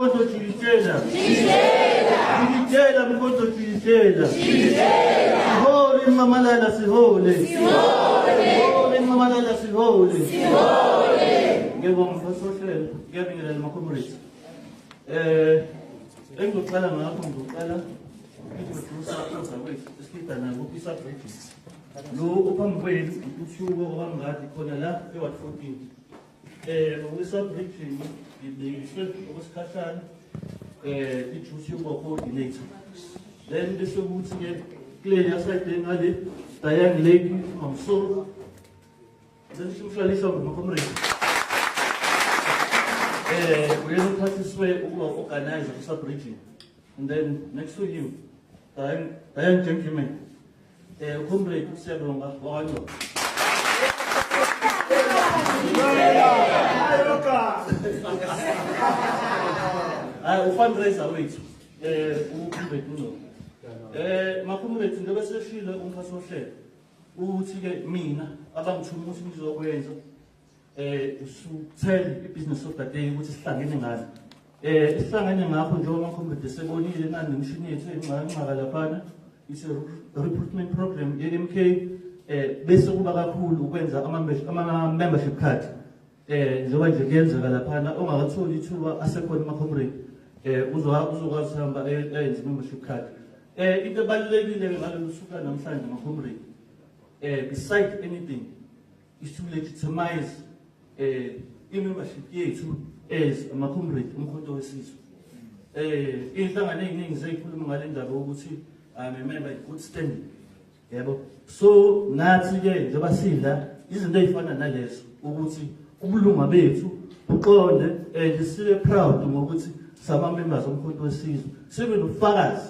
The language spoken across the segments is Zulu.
Mkhonto jikijela. Jikijela. Jikijela Mkhonto jikijela. Jikijela. Sihole Nxamalala sihole. Sihole. Sihole Nxamalala sihole. Sihole. Ngiyabonga mfowethu ohlelo. Ngiyabingelela ma-comrades. Engizoqala ngakho ngizoqala introduce uzakwethu esifida nabo kwi-sub-region. Lo ophambi kwenu uThuko okwangadi khona la e-ward 14. Ngokwe-sub-region ngibekiswe okwesikhashana i-duty yokuba coordinator. Then bese kuthi-ke kuleya side ngale Diane Lady Mamsoro. Then simhlalisa ngama-comrade. Uyena uphathiswe ukuba organizer ku-sub-region. And then next to him, Diane gentleman. Comrade uSiyabonga wakwaNgcobo. Hayi ufundraiser wethu uComrade uNgcobo. Ma-comrade njengoba seshilo umphathi wohlelo uthi-ke mina abangithuma ukuthi ngizokwenza usuthele i-business of the day ukuthi sihlangene ngani. Sihlangene ngakho njengoba ama-comrade esebonile nani nemishini yethu enxakanxaka laphana it's a recruitment program ye-MK bese kuba kakhulu ukwenza ama-membership card njengoba nje kuyenzeka laphana ongakatholi ithuba asekhona ama-comrade uzokwazi ukuhamba enze i-membership card. Into ebalulekile ngalolu suku namhlanje ma-comrade beside anything is to legitimize i-membership yethu as ama-comrade uMkhonto weSizwe. Iy'nhlangano ey'ningi seyikhuluma ngale ndaba yokuthi I'm a member in good standing. Yebo. So nathi-ke njengoba sidla izinto ey'fana nalezo ukuthi ubulunga bethu buqonde and sibe proud ngokuthi sama-members oMkhonto weSizwe. Sibe nobufakazi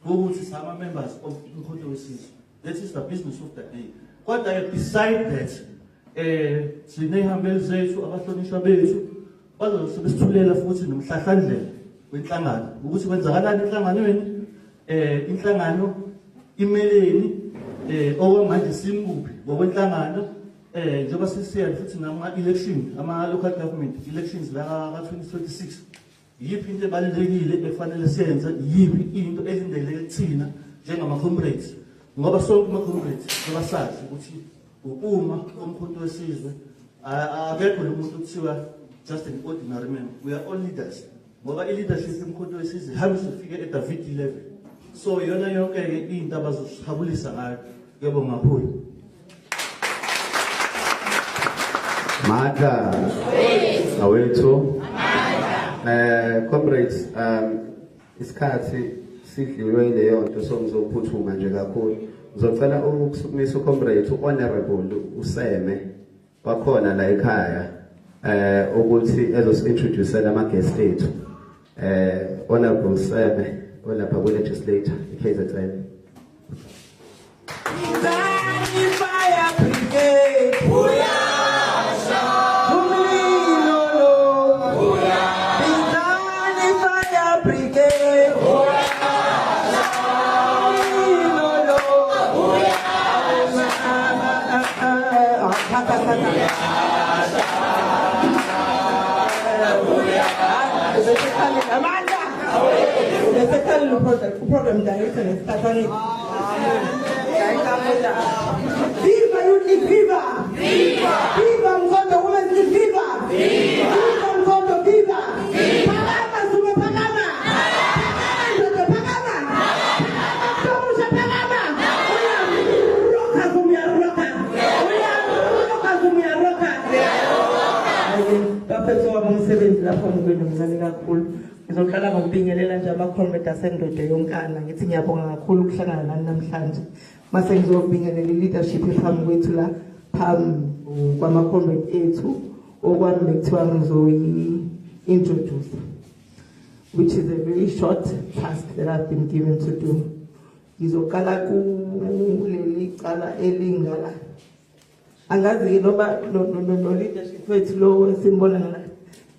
bokuthi sama-members of uMkhonto weSizwe. That is the business of the day. Kodwa-ke beside that siney'hambeli zethu abahlonishwa bethu bazobe sebesithulela futhi nomhlahlandlela wenhlangano ukuthi kwenzakalani enhlanganweni inhlangano imeleni okwamanje simkuphi ngokwenhlangano njengoba sisiya futhi nama-election ama-local government elections la ka-2026 yiphi into ebalulekile efanele siyenze, yiphi into elindeleke kuthina njengama-comrades, ngoba sonke ama-comrades njengoba sazi ukuthi ukuma koMkhonto weSizwe akekho lo muntu okuthiwa just an ordinary man, we are all leaders, ngoba i-leadership yoMkhonto weSizwe ihambe izofike eDavid level. So iyona yonke-ke into abazosihabulisa ngayo. Ngiyabonga kakhulu. Mandla. Awethu. Comrades, isikhathi sidliwe leyo nto, so ngizophuthuma nje kakhulu. Ngizocela ukusukumisa ucomrade uHonorable uSeme kwakhona la ekhaya ukuthi ezosi-introducela ama guest ethu. Honorable Seme olapha ku legislator iKZN. Fire Brigade. Uyasha. Umlilo lo. Uyasha. Bizani Fire Brigade. Uyasha. Umlilo lo. Uyasha. Thatha thatha. Amandla. Besekhalile uprogram director ngesikhathi angithi. Viva Youth League, viva! Viva! Viva Mkhonto Women's League, viva! Viva! Viva Mkhonto, viva! Phakama Zuma, phakama! Phakama ndoda, phakama! Phakama Mhlobusha, phakama! Uyaroka Zuma, uyaroka! Uyaroka Zuma, uyaroka! Bafethu wami umsebenzi lapho ngikwenu mncane kakhulu. Ngizoqala ngokubingelela nje ama-comrade asendoda yonkana, ngithi ngiyabonga kakhulu ukuhlangana nani namhlanje. Mase ngizobingelela i-leadership ephambi kwethu la phambi kwama-comrade ethu okwami bekuthiwa ngizoyi-introduce, which is a very short task that I've been given to do. Ngizoqala kuleli cala elingala. Angazi-ke noma no-leadership wethu lo esimbona ngala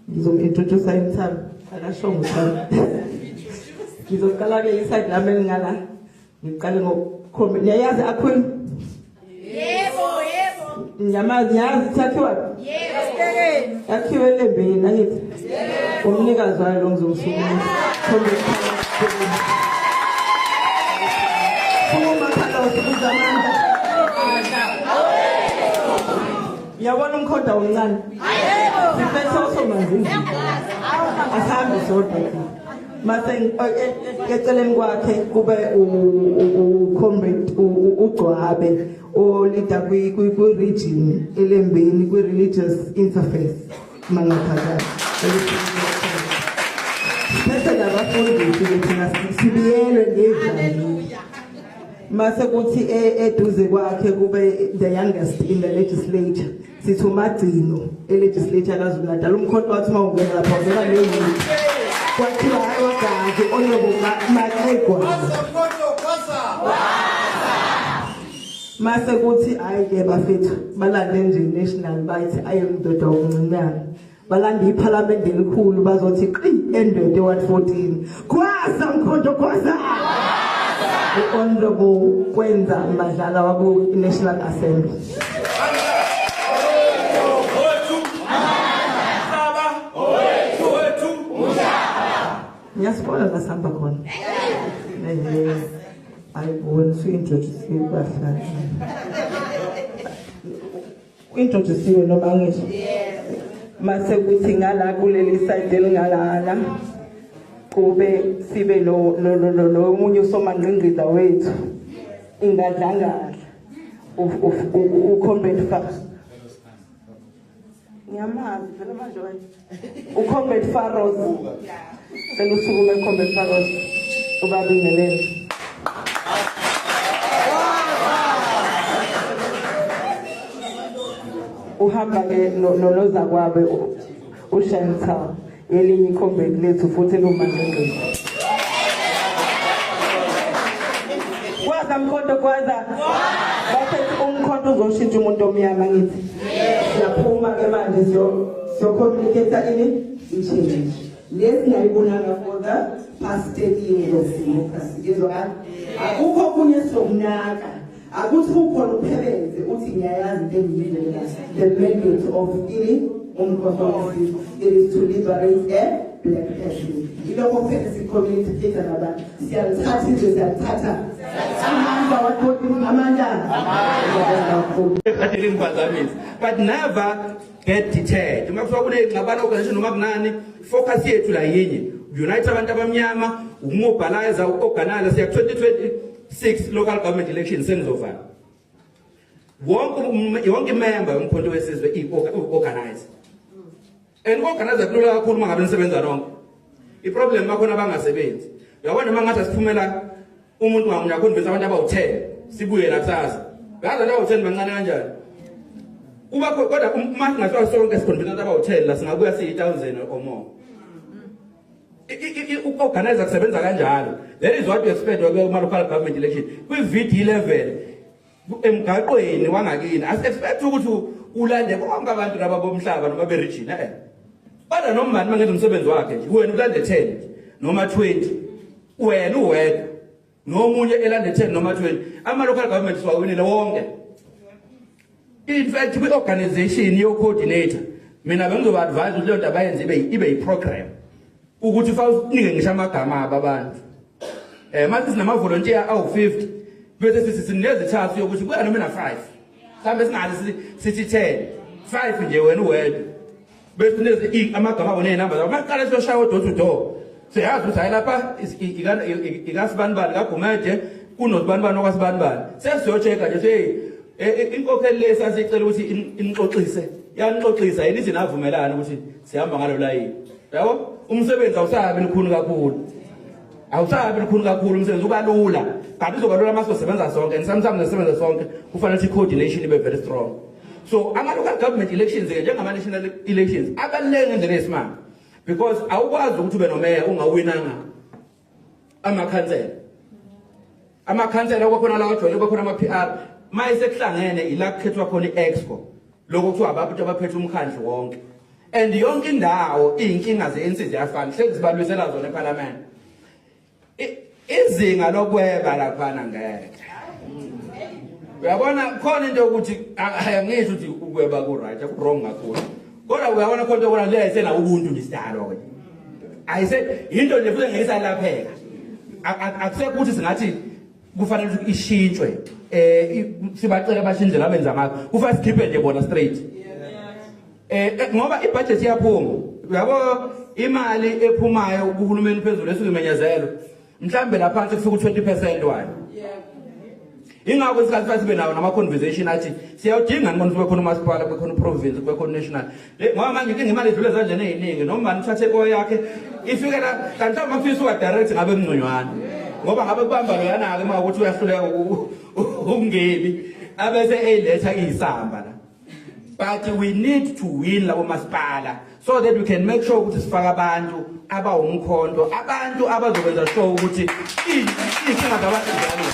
ngizom-introduce in time, akashongo uthami. Ngizoqala-ke iside lami elingala, ngiqale ngokukhomba. Niyayazi akhwini? Yebo, yebo. Ngiyamazi, ngiyazi ukuthi yakhiwa Yebo. Yakhiwe elembeni angithi? Umnikazi wayo lo ngizomsukumisa. Sukuma Carlos buza amandla. Uyabona umkhonto omncane? Siphethe osomanzi. Asihambe sodwa thina. Mase eceleni kwakhe kube u-comrade uGcwabe o-leader kwi-region elembeni kwi-religious interface mangaphakathi. Siphethe nabafundisi thina sibiyelwe ngevangeli. Mase kuthi eduze kwakhe kube the youngest in the legislature, sithi uMagcino e-legislature kaZulu Natal. Umkhonto wathi uma ungena lapha ungena neyini, kwathiwa hayi wagazi honorable Maxegwana. Mase kuthi hayi ke bafethu balande nje national, bayithi ayemndoda omncinyane, balanda iphalamende elikhulu, bazothi qi endoda ward 14. Kwasa Mkhonto, kwasa! U-honorable Kwenza Madlala waku National Assembly. Owethu umhlaba, owethu, owethu umhlaba. Ngiyasibona la sihamba khona. Ayibona usu-introduce bahlali, u-introduciwe noma ngisho. Mase kuthi ngala kuleli side elingalana kube sibe no no no no nomunye usomangqingqiza wethu ingadlangadla ucomrade Fa, ngiyamazi phela manje wena, ucomrade Faros. Cela usukume comrade Faros, ubabingelele. Uhamba ke nonozakwabo uShantal, elinye icomrade lethu futhi elumangqingqiza. Kwaza Mkhonto, kwaza! Baphethe umkhonto uzoshintsha umuntu omnyama. Ngithi siyaphuma ke manje, siyo-communicate ini i-change lesingayibonanga for the past 30 years of democracy. Ngizwa akukho okunye esizokunaka, akuthi kukhona uphebenze uthi ngiyayazi into engiyivela. The mandate of ini umkhonto wesizwe, it is to liberate a black person. Ilokho kuphela si-communicate nabantu. Siyalithatha izwe, siyalithatha amandla wathoti amandla kakhulu. Kade lingiphazamisa, but never get deterred uma kuthiwa kuney'ngxabano organization noma kunani. Focus yethu la yinye, unite abantu abamnyama, ukumobilize, uku-organize. Siya 2026 local government election. Sengizovala. Wonke yonke imember yomkhonto wesizwe i-organize, and organize kulula kakhulu uma ngabe nisebenza nonke. I-problem bakhona abangasebenzi. Uyabona, uma ngathi asiphumela umuntu ngamunye aconvince abantu abawu-10, sibuye la kusasa. Uyazi abantu abawu-10 bancane kanjani? Kuba kodwa uma singathiwa sonke siconvince abantu abawu-10 la, singabuya siyi-1000 or more. Uku-organize kusebenza kanjalo. That is what we expect kuma-local government election, kwi-VD level, emgaqweni wangakini. Asi-expect ukuthi ulande bonke abantu laba bomhlaba noma be-region, kodwa noma ubani mangenza umsebenzi wakhe nje, wena ulande 10 noma 20, wena uwedwa, nomunye elande 10 noma 20, ama-local government siwawinile wonke. In fact, kwi-organization yo-coordinator, mina bengizoba-advise ukuthi leyo nto abayenze ibe yi-program, ukuthi ufanike ngisho amagama abo abantu. Mase sinama-volunteer awu-50, bese sithi sinezithathu yokuthi kuya noma na-5, mhlawumbe singaze sithi 10, 5 nje, wena uwedwa, bese nezi amagama abo ney'namba zabo. Maqale siyoshaya door to door, siyazi ukuthi hayi lapha ikasibanibani kaGumede, kunosibanibani okwasibanibani. Sesiyocheck-a nje, hey, inkokheli le sasicela ukuthi inixoxise, yanixoxisa yini, ithi navumelana ukuthi sihamba ngalo layini. Yabo, umsebenzi awusabi lukhuni kakhulu, awusabi lukhuni kakhulu, umsebenzi uba lula. Kanti uzoba lula uma sizosebenza sonke, and sometimes sisebenza sonke kufanele ukuthi i-coordination ibe very strong. So ama-local government elections-ke, njengama-national elections, abaluleke ngendlela eyisimanga, because awukwazi ukuthi ube nomeya ungawinanga amakhansela. Amakhansela kwakhona la wajwayele kuba khona ama-PR. Uma esekuhlangene ila kukhethwa khona i-exco, lokho kuthiwa abantu abaphethe umkhandlu wonke. And yonke indawo iy'nkinga ze-ANC ziyafana, hlezi zibalwisela zona ephalamende. Izinga lokweba laphana ngeke. Uyabona, khona into yokuthi angisho ukuthi ukweba ku-right, aku-wrong kakhulu. Kodwa uyabona khona kona le ayisenawo ubuntu nje sidalo ke. Ayise into nje futhi ngeke isalapheka. Akusekho ukuthi singathi kufanele ukuthi ishintshwe sibacela bashintshe indlela abenza ngayo. Kufanele sikhiphe nje bona straight. Ngoba ibudget iyaphuma. Uyabo imali ephumayo kuhulumeni phezulu esuke imenyezelwe. Mhlambe la phansi kufika u20% wayo. Ingakho isikhathi sathi sibe nawo nama conversation athi siyawudinga ngibona kube khona umasipala, kube khona uprovince, kube khona national. Ngoba manje inkinga imali idlule ezandleni eziningi noma nithathe oyakhe ifike la kanti mhlawumbe mfisa uka direct ngabe kungconywana. Ngoba ngabe kubamba loyana ke uma ukuthi uyahluleka ukungebi abese eyiletha isamba la. But we need to win labo masipala so that we can make sure ukuthi sifaka abantu abawumkhonto, abantu abazokwenza sure ukuthi inkinga zabantu njalo.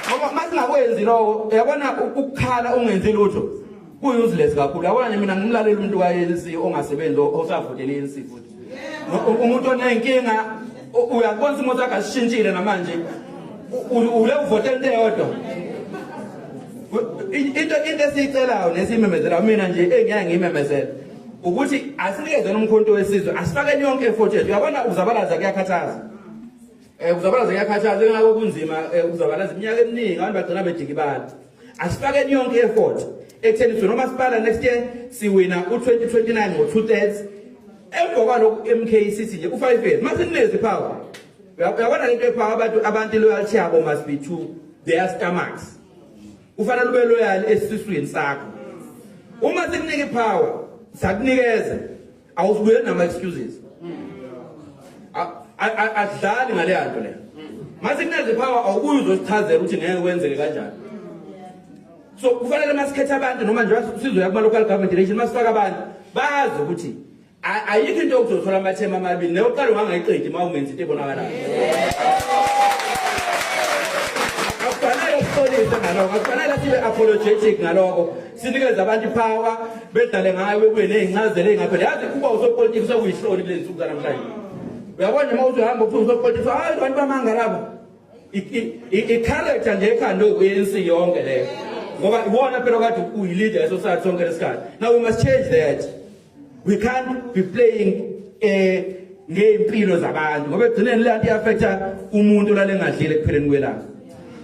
Ngoba masingakwenzi lokho, uyabona ukukhala ungenzi lutho ku-useless kakhulu. Yabona nje mina ngimlalela umuntu ka-ANC ongasebenzi osavotela i-ANC futhi. Umuntu onenkinga uyakubona isimo sakhe asishintshile namanje. Ule uvotela into eyodwa. Into esiyicelayo nesiyimemezelayo mina nje engiyake ngiyimemezele ukuthi asinikezeni umkhonto wesizwe, asifakeni yonke effort yethu. Uyabona ukuzabalaza kuyakhathaza. Ukuzabalaza kuyakhathaza, ingakho kunzima ukuzabalaza iminyaka eminingi abantu bagcina bedikibala. Asifakeni yonke effort ekutheni sino masipala next year siwina u2029 ngo 2/3. Emva kwalokho MK sithi nje u5 years masinezi power. Uyabona lento epower abantu loyalty yabo must be to their stomachs. Kufanele ube loyal esiswini sakho. Uma sikunika ipower, sakunikeza, awusibuyeli nama excuses. Adlali ngale nto le. Mase kuneze power awubuyi uzosichazela ukuthi ngeke kwenzeke kanjani. So kufanele masikhethe abantu noma nje sizoya kuma local government election masifaka abantu bazi ukuthi ayikho into yokuzothola amathema amabili neyoqala ungangayiqedi uma ungenzi into ebonakalayo. Akufanele sixolise ngalokho, akufanele sibe apologetic ngalokho. Sinikeze abantu power bedlale ngayo bebuye nezincazelo ezingapheli. Yazi kuba usopolitiki sekuyihloni kulezi nsuku zanamhlanje. Uyabona noma uthi uhamba uthi usopolitiki, hayi abantu bamanga labo. I-character nje ekhanda ku-ANC yonke leyo. Ngoba iwona phela kade uyi-leader ye-society sonke lesikhathi. Now we must change that. We can't be playing ngey'mpilo zabantu ngoba ekugcineni le nto i-affecta umuntu olale engadlile ekupheleni kwelanga.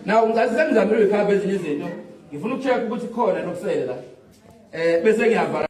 Now ngicathi sengizamile uyikhava ezinye izinto, ngifuna ukucheck ukuthi khona nokusele la. Bese ngiyavala.